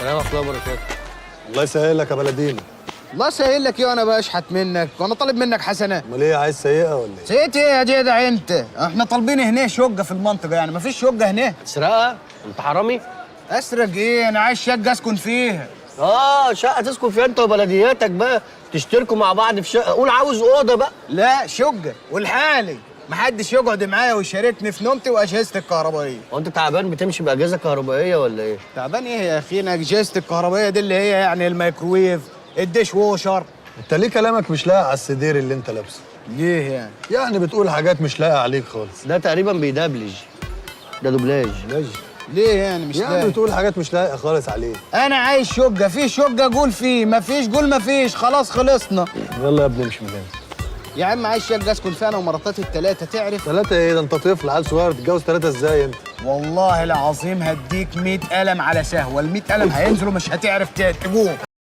السلام ورحمة الله وبركاته. الله يسهل لك يا بلدينا. الله يسهل لك ايه وانا بشحت منك وانا طالب منك حسنه؟ امال ايه، عايز سيئه ولا ايه؟ سيئة ايه يا جدع انت؟ احنا طالبين هنا شقه في المنطقة، يعني مفيش شقه هنا. تسرقها؟ انت حرامي؟ اسرق ايه؟ انا عايز شقه اسكن فيها. اه شقه تسكن فيها انت وبلدياتك بقى، تشتركوا مع بعض في شقه. قول عاوز اوضة بقى. لا شقه والحالي محدش يقعد معايا ويشاركني في نومتي واجهزتي الكهربائية. هو انت تعبان بتمشي باجهزه كهربائية ولا ايه؟ تعبان ايه يا اخينا؟ اجهزة الكهربائية دي اللي هي يعني الميكروويف، ال dishwasher. انت ليه كلامك مش لاقي على السدير اللي انت لابسه؟ ليه يعني؟ يعني بتقول حاجات مش لاقيه عليك خالص. ده تقريبا بيدبلج، ده دوبلاج. ليه يعني مش يعني لاقي؟ بتقول حاجات مش لاقيه خالص عليك. انا عايز شقه، في شقه قول فيه، مفيش قول مفيش، خلاص خلصنا. يلا يا ابني امشي من هنا. يا عم عايز شقه اسكن فيها انا ومراتاتي الثلاثة، تعرف؟ ثلاثة ايه ده؟ انت طفل عيل صغير تتجوز ثلاثة ازاي انت؟ والله العظيم هديك 100 قلم على سهوه، ال 100 قلم هينزلوا مش هتعرف تقوم.